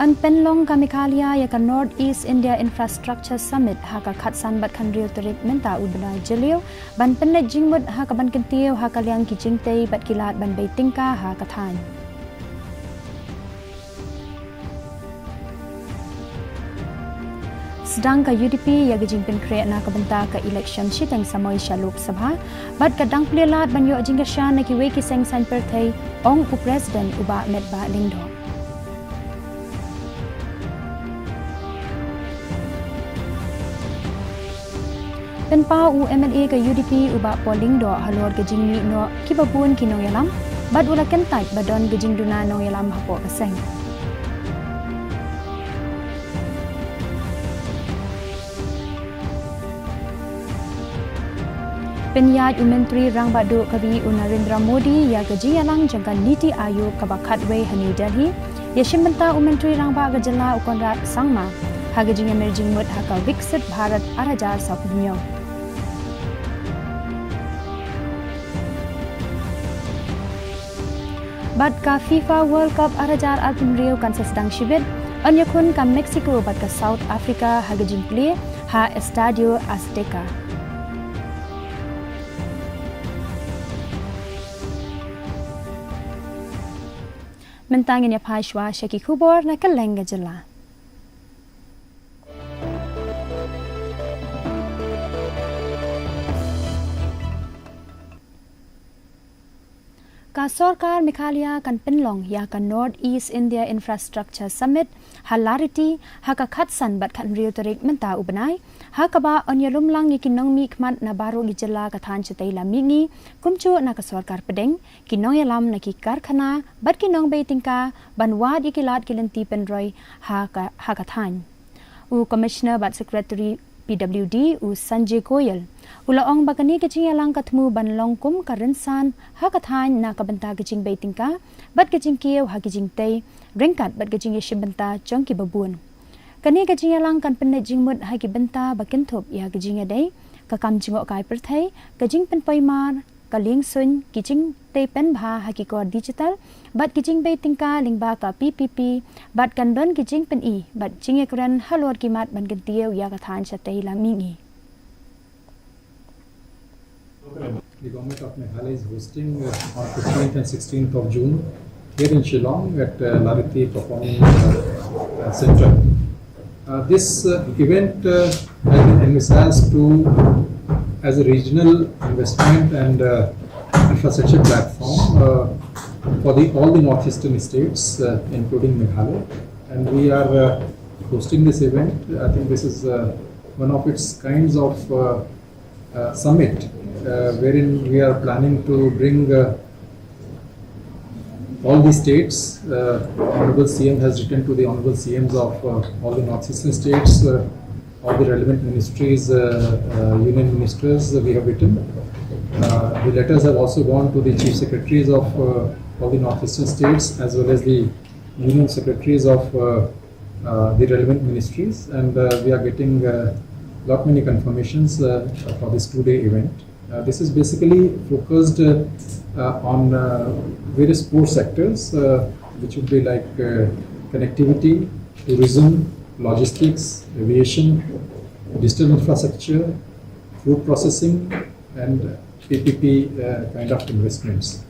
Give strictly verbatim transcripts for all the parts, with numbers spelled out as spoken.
Yn pynlong ka Meghalaya ïa ka North East India Infrastructure Summit ha ka khatsan bad khathynriew tarik mynta u bnai Jylliew, ban pynleit jingmut ha kaban kyntiew ha ka liang ki jingtei bad ki lad ban bei tyngka ha ka thaiñ. Sdang ka U D P ïa ka jingpynkhreh na ka bynta ka election shiteng samoi sha Lok Sabha, bad ka dang plie lad ban ïoh jingkyrshan na kiwei ki seng saiñ pyrthei, ong u President u Bah Metbah Lyngdoh. Pynpaw u M L A ka U D P u Bah Paul Lyngdoh halor ka jingmih noh kiba bun ki nongïalam, bad u la kyntait ba don ka jingduna nongïalam hapoh ka seng. Pynïaid u Myntri Rangbah Duh ka ri u Narendra Modi ïa ka jingïalang jong ka NITI Aayog kaba khatwei ha New Delhi. Ïashim bynta u Myntri Rangbah ka jylla u Conrad Sangma ha ka jingïamir jingmut ha ka Viksit Bharat ar hajar sawphew hynñiew. Bad ka FIFA World Cup ar hajar arphew hynriew kan sa sdang shibit, yn ïakhun ka Mexico bad ka South Africa ha ka jingplie ha Estadio Azteca. Mynta ngin ïa phai shuwa sha ki khubor na kylleng ka jylla. Ka sorkar Meghalaya kan pynlong ïa ka North East India Infrastructure Summit ha Lariti ha ka khatsan bad khathynriew tarik mynta u bnai, ha kaba yn ïalum lang ïa ki nongmihkhmat na baroh ki jylla ka thaiñ shatei lam mihngi, kumjuh na ka sorkar pdeng, ki nongïalam na ki karkhana bad ki nongbei tyngka, ban wad ïa ki lad ki lynti pynroi ha ka, ha ka thaiñ. U Commissioner bad Secretary P W D u Sanjay Goyal u la ong ba kane ka jingïalang ka thmu ban long kum ka rynsan ha ka thaiñ na ka bynta ka jingbei tyngka bad ka jingkiew ha ki jingtei, ryngkat bad ka jingïashim bynta jong kiba bun. Kane ka jingïalang kan pynleit jingmut ha ki bynta ba kynthup ïa ka jingïadei, ka kam jngohkai pyrthei, ka jingpynpoi mar, ka liengsuiñ, ki jingtei pynbha ha ki kor digital, bad ki jingbei tyngka lyngba ka P P P, bad kan don ki jingpyni bad jingïakren halor ki mat ban kyntiew ïa ka thaiñ shatei lam mihngi. The government of Meghalaya is hosting, uh, on fifteenth and sixteenth of June here in Shillong at, uh, Lariti Performing, uh, uh, Center. Uh, this, uh, event, uh, has been envisaged to as a regional investment and, uh, infrastructure platform, uh, for the, all the northeastern states, uh, including Meghalaya. And we are, uh, hosting this event. I think this is, uh, one of its kinds of, uh, uh, summit, uh, wherein we are planning to bring, uh, all the states. Uh, Honorable C M has written to the Honorable C Ms of, uh, all the northeastern states, uh, all the relevant ministries, uh, uh, union ministers, uh, we have written. Uh, the letters have also gone to the chief secretaries of, uh, all the northeastern states, as well as the union secretaries of, uh, uh, the relevant ministries, and, uh, we are getting, uh, lot many confirmations, uh, for this two-day event. Uh, this is basically focused, uh, uh, on, uh, various core sectors, uh, which would be like, uh, connectivity, tourism, logistics, aviation, digital infrastructure, food processing, and P P P, uh, kind of investments.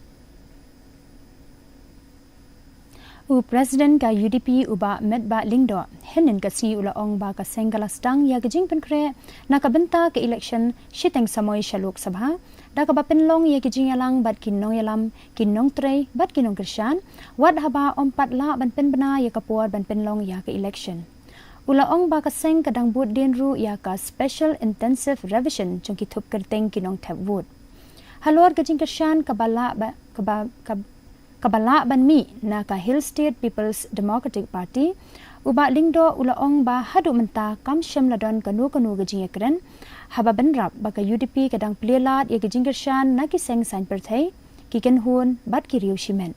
U President ka U D P u Bah Metbah Lyngdoh hynnin ka sngi u la ong ba ka seng ka la sdang ïa ka jingpynkhreh na ka bynta ka election shiteng samoi sha Lok Sabha, da kaba pynlong ïa ki jingïalang bad ki nongïalam, ki nongtrei bad ki nongkyrshan, wat haba ym pat lah ban pynbna ïa ka por ban pynlong ïa ka election. U la ong ba ka seng ka dang bud dien ruh ïa ka Special Intensive Revision jong ki thup kyrteng ki nongthep vote. Halor ka jingkyrshan kaba lah ba, kaba, kab-, kaba lah ban mih na ka Hill State People's Democratic Party, u Bah Lyngdoh u la ong ba haduh mynta kam shym la don kano kano ka jingïakren, haba bynrap ba ka U D P ka dang plie lad ïa ka jingkyrshan na ki seng saiñ pyrthei, ki kynhun bad ki riew shimet.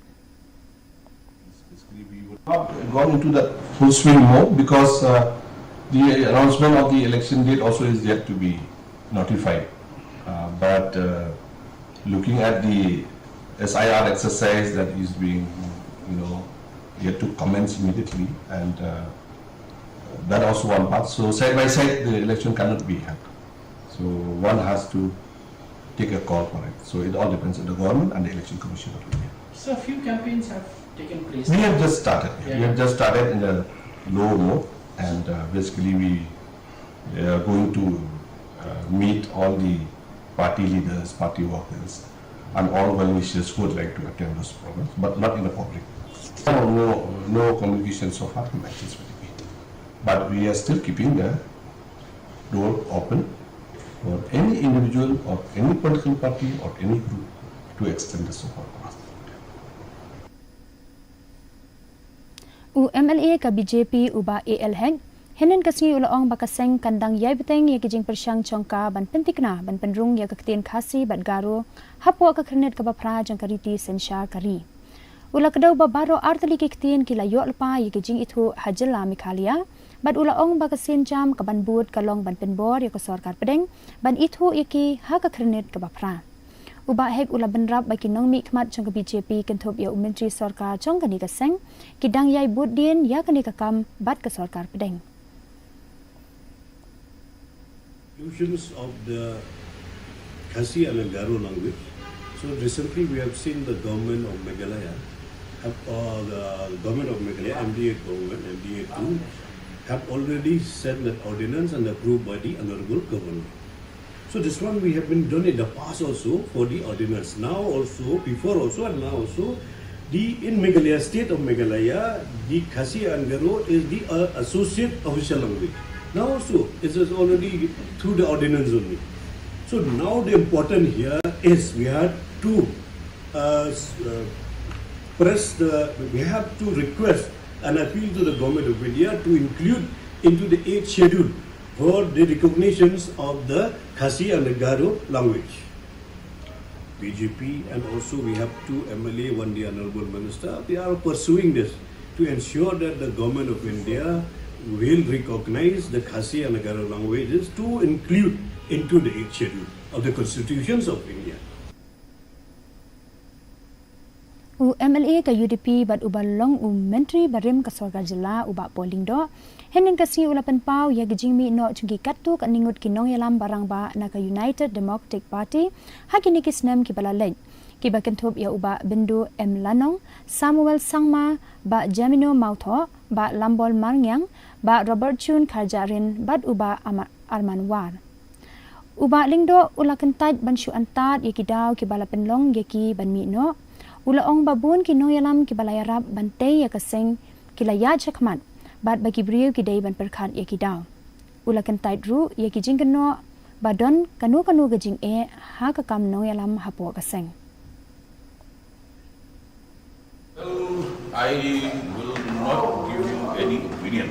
Not gone into that full swing mode because, uh, the announcement of the election date also is yet to be notified. Uh, but, uh, looking at the S I R exercise that is being, you know, We have to commence immediately, and uh, that also one part. So side by side, the election cannot be held. So one has to take a call for it. So it all depends on the government and the Election Commission of India. So a few campaigns have taken place. We have just started. Yeah. We have just started in a low mode, and uh, basically we are going to uh, meet all the party leaders, party workers, and all well-wishers who would like to attend those programs, but not in the public. No, no, no communication so far from Axis P D P. But we are still keeping the door open for any individual or any political party or any group to extend the support for us. U MLA ka BJP u Bah AL Hek hynnin ka sngi u la ong ba ka seng kan dang ïai bteng ïa ki jingpyrshang jong ka ban pynthikna ban pynrung ïa ka ktien Khasi bad Garo hapoh ka khyrnit kaba phra jong ka riti synshar ka ri. U la kdew ba baroh artylli ki ktien ki la ïoh lypa ïa ki jingithuh ha jylla Meghalaya, bad u la ong ba ka sienjam kaban bud ka long ban pynbor ïa ka sorkar pdeng ban ithuh ïa ki ha ka khyrnit kaba phra. U Bah Hek u la bynrap ba ki nongmihkhmat jong ka BJP kynthup ïa u Myntri Sorkar jong kane ka seng ki dang ïai buddien ïa kane ka kam bad ka sorkar pdeng. Inclusions of the Khasi and the Garo language. So recently we have seen the government of Meghalaya, have, uh, the government of Meghalaya, MDA government, MDA two, have already sent that ordinance and approved by the Honorable Governor. So this one we have been done in the past also for the ordinance. Now also, before also and now also, the in Meghalaya, state of Meghalaya, the Khasi and Garo is the uh, associate official language. Now also, it is already through the ordinance only. So now the important here is we have to uh, s- uh, press the, we have to request and appeal to the government of India to include into the eighth schedule for the recognitions of the Khasi and the Garo language. BJP and also we have two MLA, one the Honorable Minister, they are pursuing this to ensure that the government of India will recognize the Khasi and the Garo languages to include into the eighth schedule of the constitutions of India. U MLA ka UDP bad uba long u Myntri barim ka sorkar jylla u Bah Paul Lyngdoh hynnin ka sngi u la pynpaw ïa ki jingmih noh jong ki katto katne ngut ki nongïalam ba rangbah na ka United Democratic Party ha kine ki snem kiba la leit, kiba kynthup ïa u Bah Byndu M Lanong, Samuel Sangma, Bah Jamino Mawthoh, Bah Lambor Marngiang, Bah Robert June Kharjahrin bad u Bah Ama- Arman War. U Bah Lyngdoh u la kyntait ban shu antad ïa ki daw kiba la pynlong ïa ki ban mih noh. U la ong ba bun ki nongïalam kiba la ïarap ban tei ïa ka seng ki la ïaid shakhmat bad ba ki briew ki dei ban pyrkhat ïa ki daw. U la kyntait ruh ïa ki jingkynnoh ba don kano kano ka jingeh ha ka kam nongïalam hapoh ka seng. Well, I will not give you any opinion,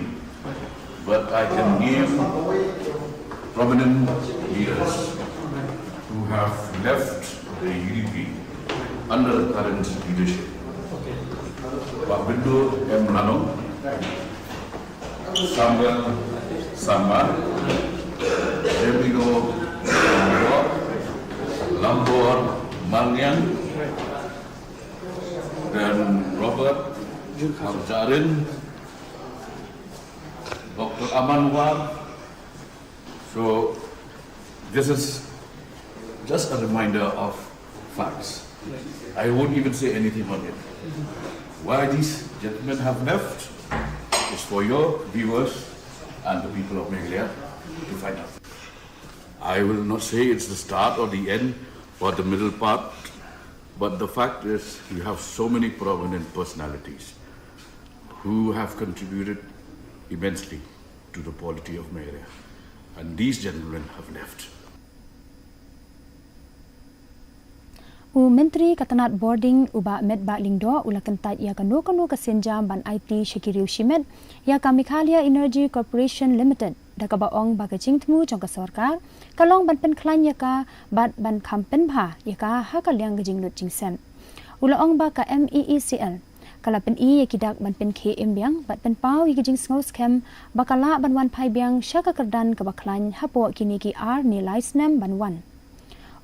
but I can name prominent leaders who have left the UDP under the current leadership. Bah Byndu M Lanong, Samuel Sangma, Jamino Mawthoh, Lambor Marngiang, then Robert Kharjahrin, Doctor Arman War. So this is just a reminder of facts. I won't even say anything on it. Why these gentlemen have left is for your viewers and the people of Meghalaya to find out. I will not say it's the start or the end or the middle part, but the fact is you have so many prominent personalities who have contributed immensely to the polity of Meghalaya, and these gentlemen have left. U Myntri ka tnad bording u Bah Metbah Lyngdoh u la kyntait ïa kano kano ka sienjam ban aiti sha ki riew shimet ïa ka Meghalaya Energy Corporation Limited da kaba ong ba ka jingthmu jong ka sorkar ka long ban pynkhlaiñ ïa ka bad ban kham pynbha ïa ka ha ka liang ka jinglut jingsep. U la ong ba ka MeECL ka la pyni ïa ki dak ban pynkhie im biang bad pynpaw ïa ki jingsngew skhem ba ka lah ban wan phai biang sha ka kyrdan kaba khlaiñ hapoh kine ki ar ne lai snem ban wan.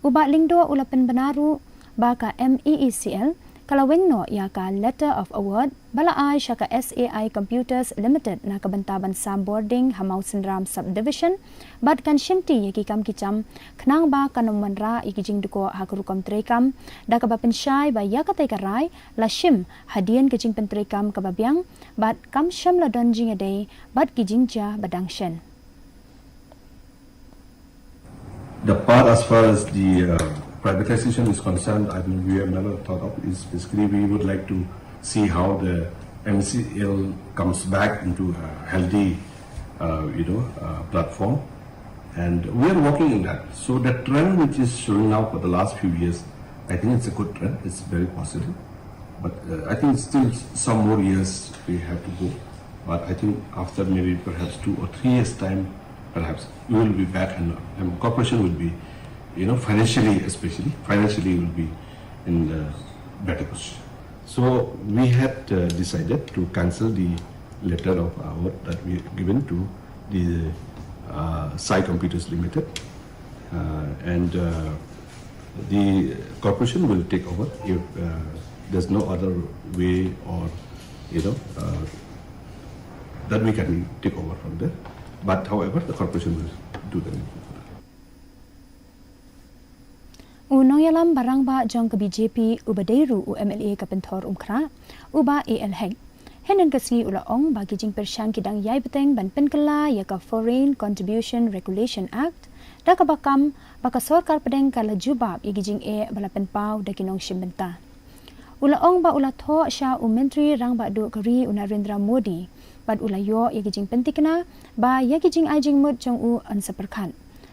U Bah Lyngdoh u la pynbna ruh ba ka MeECL ka la weng noh ïa ka letter of award ba la ai sha ka S A I Computers Limited na ka bynta ban sam bording ha Mawsynram Subdivision, bad kan shimti ïa ki kam ki jam khnang ba kan ym wanrah ïa ki jingdkhoh ha ka rukom treikam, da kaba pynshai ba ïa katei ka rai la shim hadien ka jingpyntreikam kaba biang, bad kam shym la don jingïadei bad ki jingjia ba dang shen. The part as far as the uh, privatization is concerned, I mean, we have never thought of is basically we would like to see how the M C L comes back into a healthy, uh, you know, uh, platform, and we are working in that. So the trend which is showing now for the last few years, I think it's a good trend. It's very positive, but uh, I think still some more years we have to go. But I think after maybe perhaps two or three years time, perhaps we will be back, and, and corporation will be, you know, financially, especially financially, will be in the better position. So we had uh, decided to cancel the letter of award that we given to the uh, Sai Computers Limited, uh, and uh, the corporation will take over if uh, there's no other way or, you know, uh, that we can take over from there. But however, the corporation will do the needful. U nongïalam ba rangbah jong ka B J P uba dei ruh u M L A ka Pynthorumkhrah, u Bah A L Hek, hynnin ka sngi u la ong ba ki jingpyrshang ki dang ïai bteng ban pynkylla ïa ka Foreign Contribution Regulation Act, da kaba kam ba ka sorkar pdeng ka la jubab ïa ki jingeh ba la pynpaw da ki nongshim bynta. U la ong ba u la thoh sha u Myntri Rangbah Duh ka ri u Narendra Modi, bad u la ïoh ïa ki jingpyntikna ba ïa ki jingai jingmut jong u yn sa pyrkhat.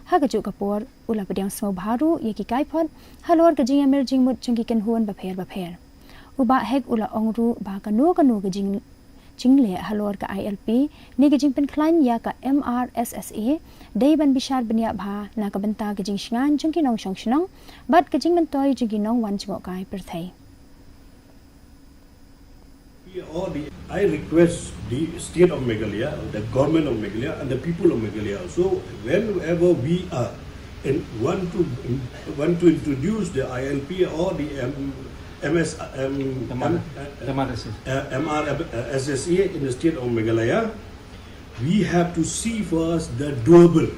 Ha kajuh ka por, u la pdiang sngewbha ruh ïa ki kaiphod halor ka jingïamir jingmut jong ki kynhun bapher bapher. U Bah Hek u la ong ruh ba kano kano ka jing jingleh halor ka I L P ne ka jingpynkhlaiñ ïa ka M R S S A dei ban bishar bniah bha na ka bynta ka jingshngaiñ jong ki nongshong shnong bad ka jingmyntoi jong ki nongwan jngohkai pyrthei. All the, I request the state of Meghalaya, the government of Meghalaya, and the people of Meghalaya. So whenever we are and want to want to introduce the I L P or the M, M S, M, M, uh, uh, M R S S A in the state of Meghalaya, we have to see first the doable,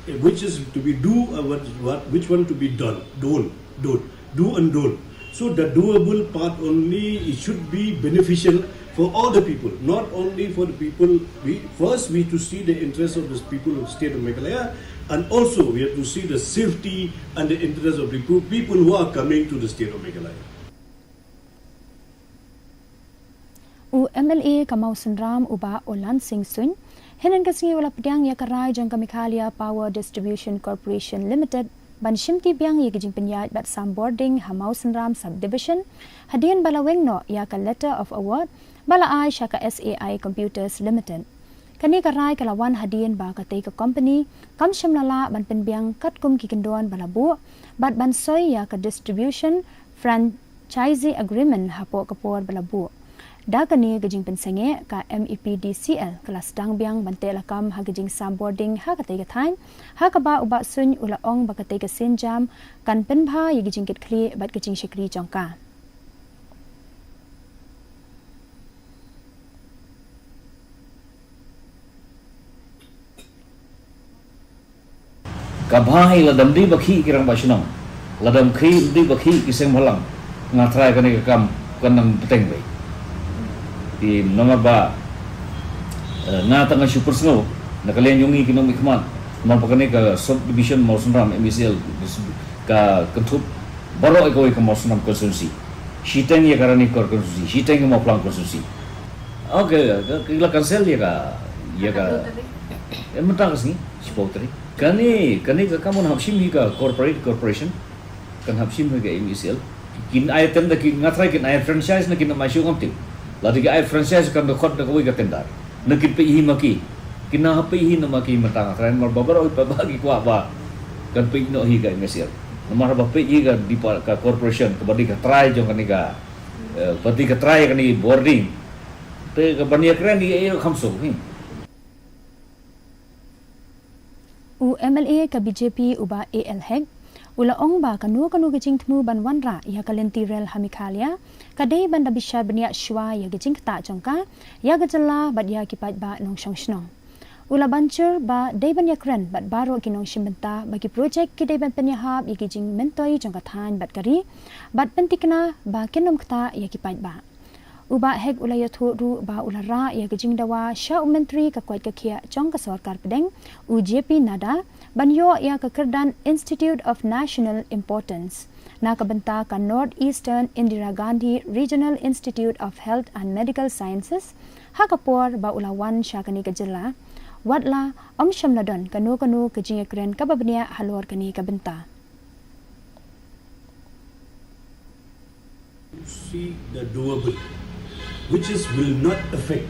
eh, which is to be do, uh, what, what, which one to be done, done, done, do and done. So the doable part only, it should be beneficial for all the people, not only for the people. We, first, we have to see the interests of the people of the state of Meghalaya, and also we have to see the safety and the interests of the people who are coming to the state of Meghalaya. U M L A ka Mawsynram u Bah Oland Singh Suin, hynnin ka sngi u la pdiang ïa ka rai jong ka Meghalaya Power Distribution Corporation Limited ban shimti biang ïa ki jingpynïaid bad sam bording ha Mawsynram Subdivision, hadien ba la weng noh ïa ka letter of award ba la ai sha ka S A I Computers Limited. Kane ka rai ka la wan hadien ba katei ka company kam shym la lah ban pynbiang katkum ki kyndon ba la buh, bad ban soi ïa ka distribution franchise agreement hapoh ka por ba la buh. Da kane ka jingpynsangeh, ka M E P D C L ka la sdang biang ban teh lakam ha ka jingsam bording ha katei ka thaiñ, ha kaba u Bah Suin u la ong ba katei ka sienjam kan pynbha ïa ka jingkitkhlieh bad ka jingshakri jong ka. Ka bha hi lada ym dei ba khih ki rangbah shnong, lada ym khih, ym dei ba khih ki seng bhalang, nga tharai kane ka kam kan nang bteng beit. Te namar ba, eh, nga tang nga shu pyrsngew na ka liang jong ngi ki nongmihkhmat, namar ba kane ka subdivision Mawsynram M E C L ka kynthup baroh ïa kawei ka Mawsynram constituency. Shiteng ïa ka Ranikor constituency, shiteng ïa ka Mawphlang constituency. Okay, ka, ka la cancel ïa ka, ïa ka. Eh, mynta ka sngi, shiphew tarik. Kane, kane ka kam kan hap shim hi ka corporate, corporation. Kan hap shim hi ka M E C L. Kin ai tender, kin nga tharai kin ai franchise, ne kin ym ai shuh ngam tip. Lada ki ai franchise kan da khot da kawei ka tender. Ne kin peit hi ma ki. Kin nang hap peit hi na ma ki mynta nga tharai, namar ba baroh pat ba ki kwah ba kan peit noh hi ka M E C L. Namar ba peit hi ka dei pat ka corporation, kaba dei ka trai jong kane ka, eh, ba dei ka trai kane bording. Te ka ban ïakren ïa, ïa kham suk hi. U M L A ka B J P u Bah A L Hek U la ong ba kano kano ka jingthmu ban wanrah ïa ka lynti rel ha Meghalaya ka dei ban da bishar bniah shuwa ïa ka jingktah jong ka ïa ka jylla bad ïa ki paidbah nongshong shnong. U la ban jur ba dei ban ïakren bad baroh ki nongshim bynta ba ki projek ki dei ban pynïahap ïa ki jingmyntoi jong ka thaiñ bad ka ri bad pyntikna ba kin ym ktah ïa ki paidbah. U Bah Hek u la ïathuh ruh ba u la rah ïa ka jingdawa sha u Myntri ka koit ka khiah jong ka sorkar pdeng, u J P Nadda, ban ïoh ïa ka kyrdan Institute of National Importance na ka bynta ka North Eastern Indira Gandhi Regional Institute of Health and Medical Sciences, ha ka por ba u la wan sha kane ka jylla. Wat la ym shym la don kano kano ka jingïakren kaba bniah halor kane ka bynta. See the doable, which is will not affect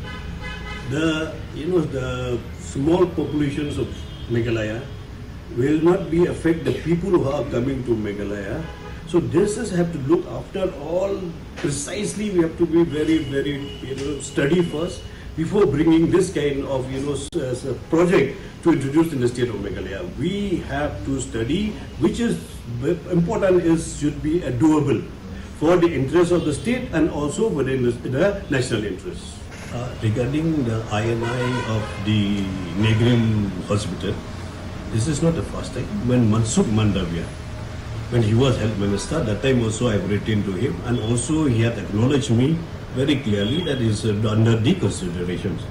the, you know, the small populations of Meghalaya, will not be affect the people who are coming to Meghalaya. So this is have to look after all precisely. We have to be very, very, you know, study first before bringing this kind of, you know, s- uh, s- uh, project to introduce in the state of Meghalaya. We have to study which is b- important is should be a doable for the interest of the state and also within the, the national interest. Uh, regarding the I N I of the Negrin Hospital, this is not the first time. When Mansukh Mandaviya, when he was health minister, that time also I written to him, and also he had acknowledged me very clearly that is uh, under the considerations.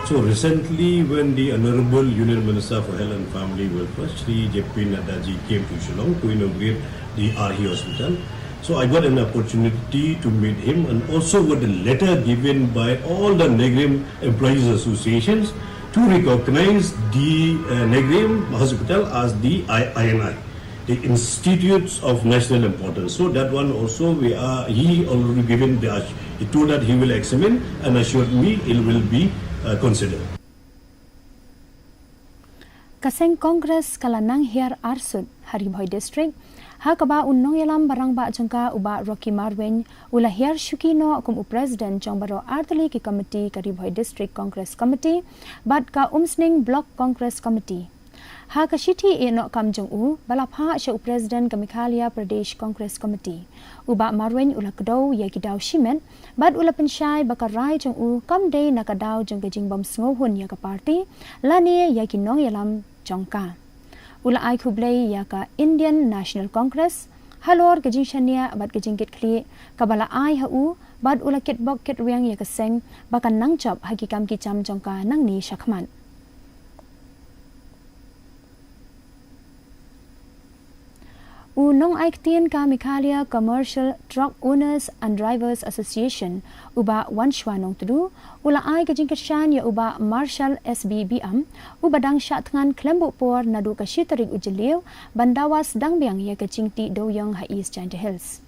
So recently, when the Honorable Union Minister for Health and Family Welfare, Shri J P Nadda ji, came to Shillong to inaugurate the R H Hospital, so I got an opportunity to meet him, and also got a letter given by all the Negrin Employees Associations to recognize the uh, Negrin Hospital as the I- INI, the institutes of national importance. So that one also we are, he already given the, he told that he will examine and assured me it will be uh, considered. Ka seng Congress ka la nang hiar arsut ha Ri Bhoi District, ha kaba u nongïalam ba rangbah jong ka u Bah Rocky Marwein u la hiar shuki noh kum u President jong baroh artylli ki committee ka Ri Bhoi District Congress Committee bad ka Umsning Block Congress Committee. Ha ka shithi ïehnoh kam jong u ba la phah sha u President ka Meghalaya Pradesh Congress Committee, u Bah Marwein u la kdew ïa ki daw shimet bad u la pynshai ba ka rai jong u kam dei na ka daw jong ka jingbym sngewhun ïa ka party lane ïa ki nongïalam jong ka. U la ai khublei ïa ka Indian National Congress halor ka jingshaniah bad ka jingkitkhlieh kaba la ai ha u bad u la kitbok kitrwiang ïa ka seng ba kan nang jop ha ki kam ki jam jong ka nangne shakhmat. U nongaiktien ka Meghalaya Commercial Truck Owners and Drivers Association, u Bah Wanshwa Nongtdu, u la ai ka jingkyrshan ïa u Bah Marshal S B Biam, u ba dang shah thngan khlem buh por naduh ka shi tarik u Jylliew, ban dawa sdang biang ïa ka jingtih dewïong ha East Jaintia Hills.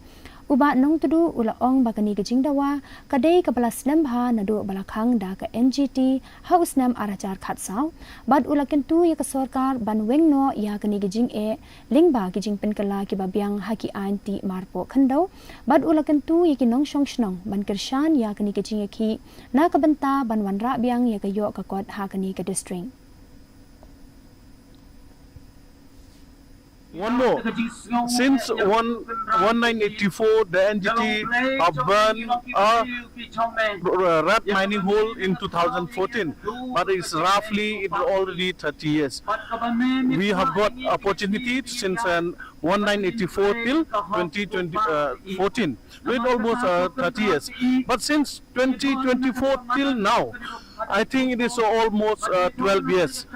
U Bah Nongtdu u la ong ba kane ka jingdawa ka dei kaba la slem bha naduh ba la khang da ka N G T ha u snem ar hajar khatsaw, bad u la kyntu ïa ka sorkar ban weng noh ïa kane ka jingeh lyngba ki jingpynkylla kiba biang ha ki aiñ tih marpoh khyndew, bad u la kyntu ïa ki nongshong shnong ban kyrshan ïa kane ka jingïakhih na ka bynta ban wanrah biang ïa ka ïoh ka kot ha kane ka district. One more. Since one, nineteen eighty-four, the N G T have burned a r- rat mining hole in two thousand fourteen, but it's roughly, it's already thirty years. We have got opportunity since uh, nineteen eighty-four till twenty twenty, uh, fourteen. So it's almost uh, thirty years. But since twenty twenty-four till now, I think it is almost uh, twelve years.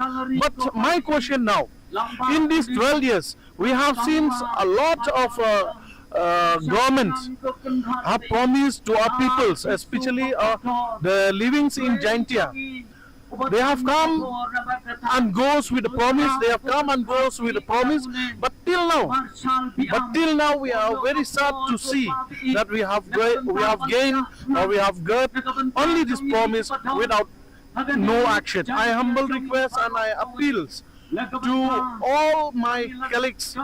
But my question now, in these twelve years, we have seen a lot of uh, uh, governments have promised to our peoples, especially uh, the livings in Jaintia. They have come and goes with the promise. They have come and goes with the promise. But till now, but till now, we are very sad to see that we have gra- we have gained or we have got only this promise without no action. I humble request and I appeals to all my colleagues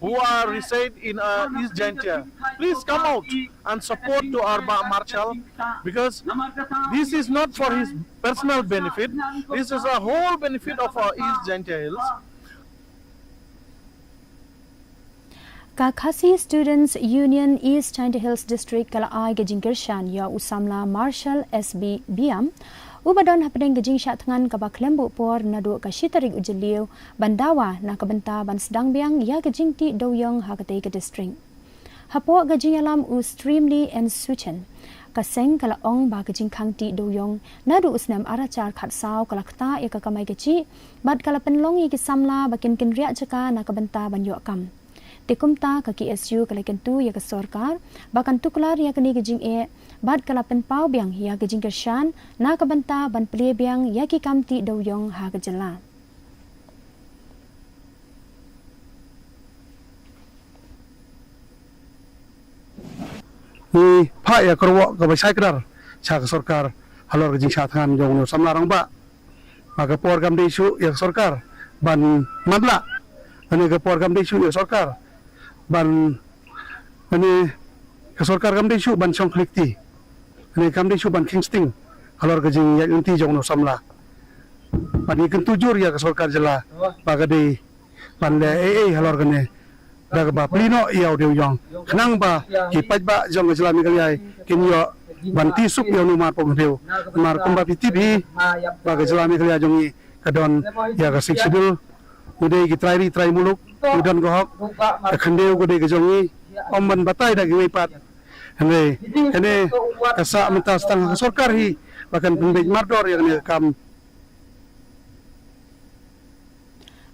who are reside in uh, East Jaintia. Please come out and support to our Bah Marshal, because this is not for his personal benefit. This is a whole benefit of our East Jaintia Hills. Ka Khasi Students Union East Jaintia Hills District ka la ai ka jingkyrshan ïa u samla Marshal S B Biam, uba don hapdeng ka jingshah thngan kaba khlem buh por naduh ka shi tarik u Jylliew ban dawa na ka bynta ban sdang biang ïa ka jingtih dewiong ha katei ka district. Hapoh ka jingïalam u Streamly N Suchen, ka seng ka la ong ba ka jingkhang tih dewiong naduh u snem ar hajar khatsaw ka la ktah ïa ka kamai kajih, bad ka la pynlong ïa ki samla ba kin kynriah jaka na ka bynta ban ïoh kam. Te kumta ka K S U ka la kyntu ïa ka sorkar ba kan tuklar ïa kane ka jingeh, bad ka la pynpaw biang ïa ka jingkyrshan na ka bynta ban plie biang ïa ki kam tih dewiong ha ka jylla. Ngi phah ïa ka rwai kaba shai kdar sha ka sorkar halor ka jingshah thngan jong u samla rangbah. Ba ka por kam dei shuh ïa ka sorkar ban matlah. Kane ka por kam dei shuh ïa ka sorkar ban, kane ka sorkar kam dei shuh ban shong khlieh kti. Kane kam dei shuh ban kheiñ sting halor ka jingïaid lynti jong u samla. Ban ïakyntu jur ïa ka sorkar jylla ba ka dei ban leh ei ei halor kane da kaba plie noh ïa u dewiong, khnang ba ki paidbah jong ka jylla Meghalaya kin ïoh ban tih suk ïa u numar pong hynriew. Namar kumba phi tip hi ba ka jylla Meghalaya jong ngi ka don ïa ka Sixth Schedule, u dei ki trai ri trai muluk, u don ka hok, ka khyndew ka dei ka jong ngi, ym ban batai da kiwei pat. Hynrei kane ka sah mynta sa tang ha ka sorkar hi ba kan pynbeit mardor ïa kane ka kam.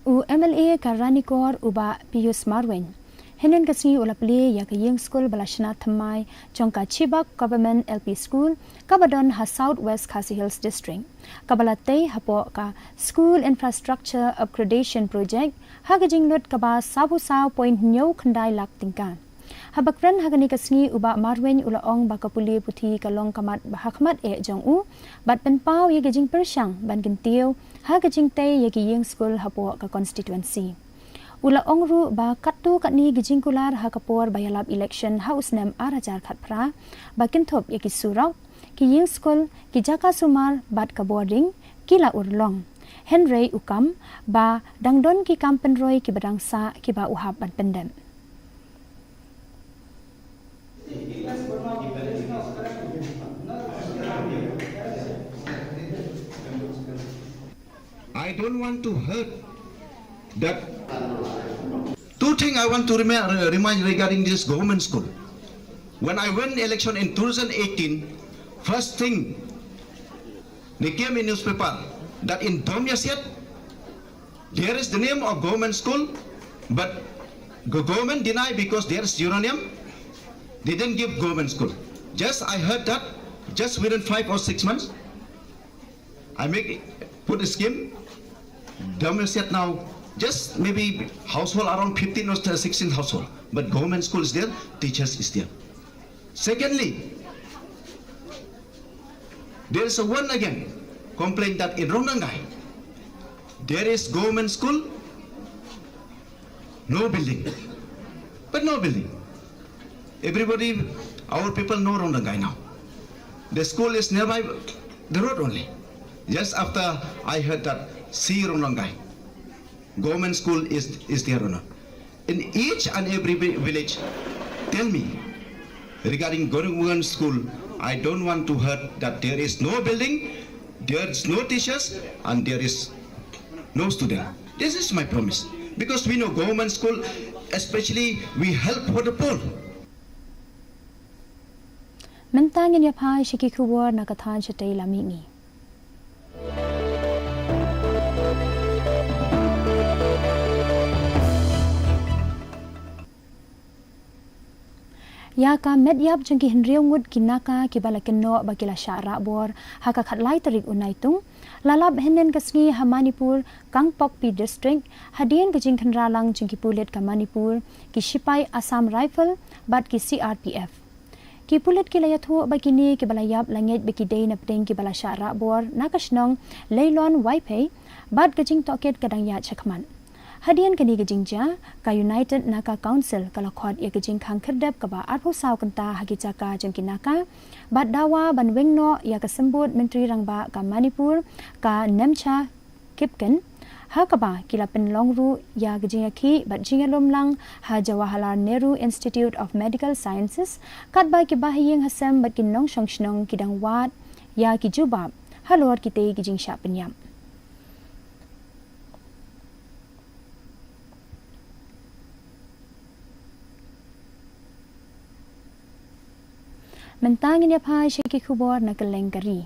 U M L A ka Ranikor u Bah Pius Marwein, hynnin ka sngi u la plie ïa ka ïing skul ba la shna thymmai jong ka Chibok Government L P School, kaba don ha South West Khasi Hills District, kaba la tei hapoh ka School Infrastructure Upgradation Project ha ka jinglut kaba sawphew saw point hynñiew khyndai lak tyngka. Haba kren ha kane ka sngi, u Bah Marwein u la ong ba ka pule puthi ka long ka mat ba hakhmat eh jong u, bad pynpaw ïa ka jingpyrshang ban kyntiew ha ka jingtei ïa ki ïing skul hapoh ka constituency. U la ong ruh ba katto katne ki jingkular ha ka por ba ïalap election ha u snem ar hajar khatphra, ba kynthup ïa ki surok, ki ïing skul, ki jaka sumar bad ka bording, ki la urlong. Hynrei u kam ba dang don ki kam pynroi kiba dang sah kiba u hap ban pyndep. I don't want to hurt that. Two things I want to remi- remind regarding this government school. When I win election in two thousand eighteen, first thing they came in newspaper that in Domyasiat there is the name of government school, but the government deny because there is uranium. They didn't give government school. Just I heard that just within five or six months, I make put a scheme. Domyasiat now just maybe household around fifteen or sixteen household, but government school is there, teachers is there. Secondly, there is a one again complaint that in Rongdanggai there is government school, no building, but no building. Everybody, our people know Rongdanggai now. The school is nearby the road only. Just after I heard that, see Rongdanggai, government school is, is there or not? In each and every vi- village, tell me regarding government school. I don't want to hear that there is no building, there is no teachers, and there is no student. This is my promise. Because we know government school, especially we help for the poor. Mynta ngin ïa phai sha ki khubor na ka thaiñ shatei la mihngi. Ïa ka met ïap jong ki hynriew ngut ki Naka kiba la kynnoh ba ki la shah rah bor ha ka khatlai tarik u Naitung, la lap hynnin ka sngi ha Manipur, Kangpokpi District, hadien ka jingkhynra lang jong ki pulit ka Manipur, ki shipai Assam Rifle bad ki C R P F. Ki pulit ki la ïathuh ba kine kiba la ïap la ngeit ba ki dei napdeng kiba la shah rah bor na ka shnong Leilon Vaiphei, bad ka jingtohkit ka dang ïaid shakhmat. Hadien kane ka jingjia, ka United Naka Council ka la khot ïa ka jingkhang khyrdep kaba arphew saw kynta ha ki jaka jong ki Naka, bad dawa ban weng noh ïa ka symbud Myntri Rangbah ka Manipur, ka Nemcha K Kipken, ha kaba ki la pynlong ruh ïa ka jingïakhih bad jingïalum lang ha Jawaharlal Nehru Institute of Medical Sciences, katba ki bahaïing hasem bad ki nongshong shnong ki dang wad ïa ki jubab halor kitei ki jingshah pynïap. Mynta ngin ïa phai sha ki khubor na kylleng ka ri.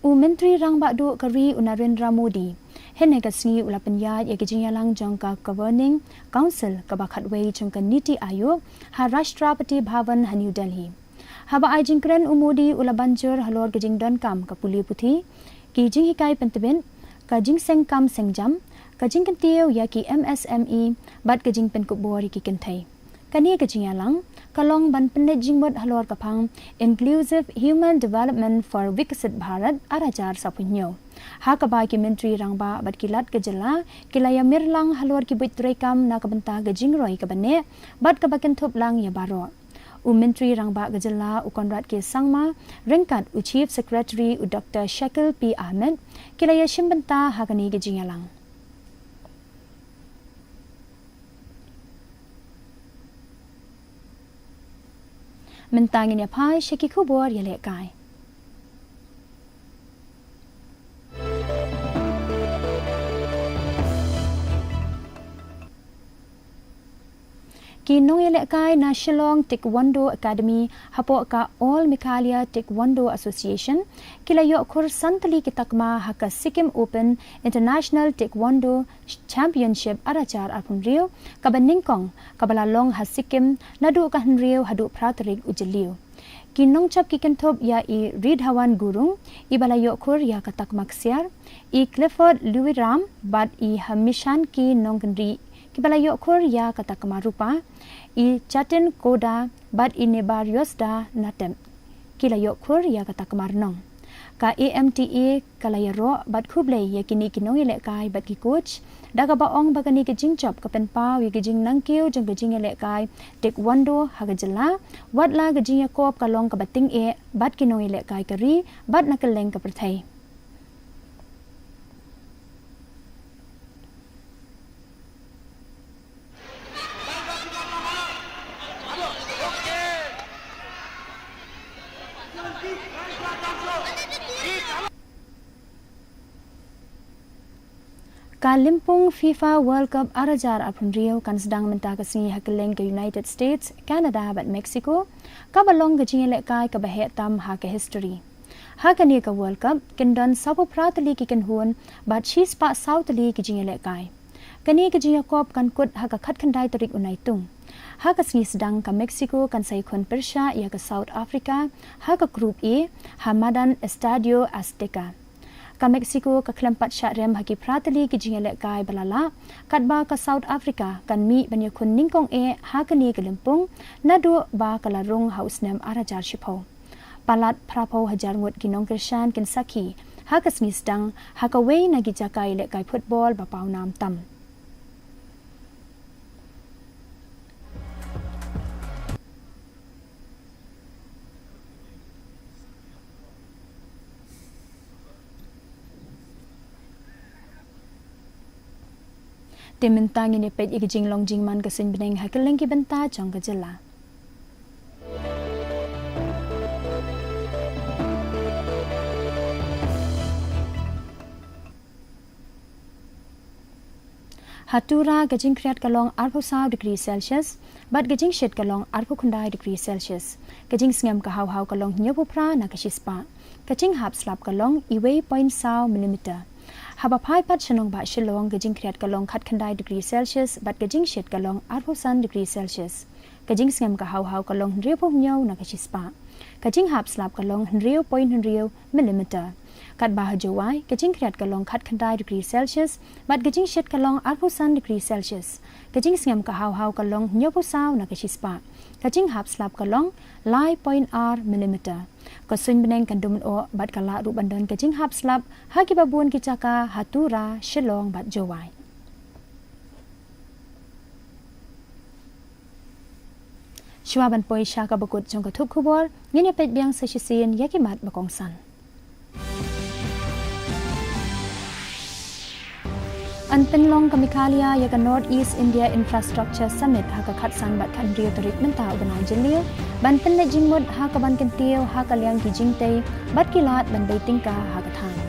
U Myntri Rangbah Duh ka ri u Narendra Modi hynne ka sngi u la pynïaid ïa ka jingïalang jong ka Governing Council kaba khatwei jong ka NITI Aayog ha Rashtrapati Bhavan ha New Delhi. Haba ai jingkren u Modi u la ban jur halor ka jingdonkam ka pule puthi, ki jinghikai pyntbit, ka jingseng kam seng jam, ka jingkyntiew ïa ki MSME bad ka jingpynkup bor ïa ki kynthei. Kane ka jingïalang ka long ban pynleit jingmut halor ka phang Inclusive Human Development for Viksit Bharat ar hajar sawphew hynñiew, ha kaba ki Myntri Rangbah bad ki Lat ka jylla ki la ïamir lang halor ki buit treikam na ka bynta ka jingroi kaba neh bad kaba kynthup lang ïa baroh. U Myntri Rangbah ka jylla u Conrad K Sangma ryngkat u Chief Secretary u Doctor Shakil P Ahmed ki la ïashim bynta ha kane ka jingïalang. Mynta ngin ïa phai sha ki khubor ïalehkai. Ki nongïalehkai na Shillong Taekwondo Academy hapoh ka All Meghalaya Taekwondo Association ki la ïoh khur san tylli ki takma ha ka Sikkim Open International Taekwondo Championship ar hajar arphew hynriew kaba nyngkong kaba la long ha Sikkim naduh ka hynriew haduh phra tarik u Jylliew. Ki nongchap ki kynthup ïa i Ridhawan Gurung iba la ïoh khur ïa ka takma ksiar, i Clifford Luiram bad i Hamishan K Nongkynrih kiba la ïoh khur ïa ka takma rupa, i Chatin Koda bad i Nebar Yosda Natep ki la ïoh khur ïa ka takma rnong. Ka A M T A ka la ïaroh bad khublei ïa kine ki nongïalehkai bad ki coach da kaba ong ba kane ka jingjop ka pynpaw ïa ka jingnangkiew jong ka jingïalehkai Taekwondo ha ka jylla, wat la ka jingïakop ka long kaba tyngeh bad ki nongïalehkai ka ri bad na kylleng ka pyrthei. Ka lympung FIFA World Cup ar hajar arphew hynriew kan sdang mynta ka sngi ha kylleng ka United States, Canada bad Mexico, kaba long ka jingïalehkai kaba heh tam ha ka history. Ha kane ka World Cup kin don sawphew phra tylli ki kynhun bad shispah saw tylli ki jingïalehkai. Kane ka jingïakop kan kut ha ka khatkhyndai tarik u Naitung. Ha ka sngi sdang ka Mexico kan sa ïakhun pyrshah ïa ka South Africa ha ka Group A ha madan Estadio Azteca. Ka Mexico ka khlem pat shah rem ha ki phra tylli ki jingïalehkai ba la lah, katba ka South Africa kan mih ban ïakhun nyngkong eh ha kane ka lympung naduh ba ka la rung ha u snem ar hajar shiphew. Palat phra phew hajar ngut ki nongkyrshan kin sakhi ha ka sngi sdang ha kawei na ki jaka ïalehkai football ba pawnam tam. Te mynta ngin ïa peit ïa ka jinglong jingman ka suiñ bneng ha kylleng ki bynta jong ka jylla. Ha Tura ka jingkhriat ka long arphew saw degree Celsius bad ka jingshit ka long arphew khyndai degree Celsius. Ka jingsngem ka haw haw ka long hynñiewphew phra na ka shispah. Ka jinghap slap ka long iwei point saw millimeter. Haba phai pat sha nongbah Shillong ka jingkhriat ka long khatkhyndai degree Celsius bad ka jingshit ka long arphew san degree Celsius. Ka jingsngem ka haw haw ka long hynriewphew hynñiew na ka shispah. Ka jinghap slap ka long hynriew point hynriew millimeter. Katba ha Jowai ka jingkhriat ka long khatkhyndai degree Celsius bad ka jingshit ka long arphew san degree Celsius. Ka jingsngem ka haw haw ka long hynñiewphew saw na ka shispah. Ka jinghap slap ka long lai point ar millimeter. Ka suiñ bneng kan dum noh bad ka lah ruh ban don ka jinghap slap ha kiba bun ki jaka ha Tura, Shillong bad Jowai. Shuwa ban poi sha kaba kut jong ka thup khubor, ngin ïa peit biang sa shisien ïa ki mat ba kongsan. Yn pynlong ka Meghalaya ïa ka North East India Infrastructure Summit ha ka khatsan bad khathynriew tarik mynta u bnai Jylliew, ban pynleit jingmut ha kaban kyntiew ha ka liang ki jingtei bad ki lad ban bei tyngka ha ka thaiñ.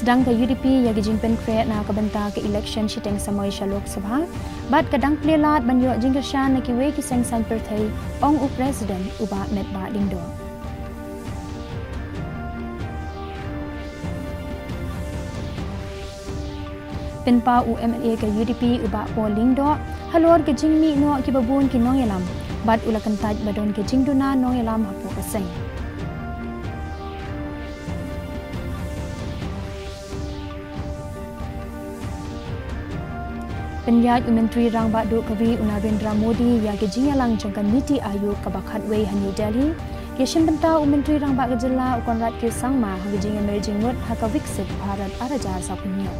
Sdang ka U D P ïa ki jingpynkhreh na ka bynta ka election shiteng samoi sha Lok Sabha bad ka dang plie lad ban ïoh jingkyrshan na kiwei ki seng saiñ pyrthei, ong u President u Bah Metbah Lyngdoh. Pynpaw u M L A ka U D P u Bah Paul Lyngdoh halor ka jingmih noh kiba bun ki nongïalam bad u la kyntait ba don ka jingduna nongïalam hapoh ka seng. Pynïaid u Myntri Rangbah Duh ka ri u Narendra Modi ïa ka jingïalang jong ka NITI Aayog kaba khatwei ha New Delhi. Ïashim bynta u Myntri Rangbah ka jylla u Conrad K Sangma ha ka jingïamir jingmut ha ka Viksit Bharat ar hajar sawphew hynñiew.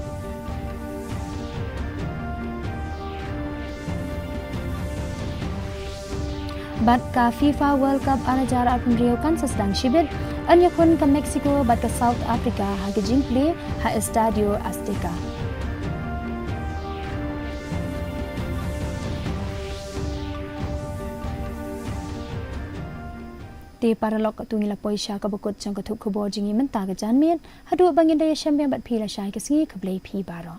Bad ka FIFA World Cup ar hajar arphew hynriew kan sa sdang shibit, yn ïakhun ka Mexico bad ka South Africa ha ka jingplie ha Estadio Azteca. Te paralok, katto ngi la poi sha kaba kut jong ka thup khubor jong ngi mynta ka janmiet, haduh ba ngin da ïashem biang bad phi lashai ka sngi, khublei phi baroh.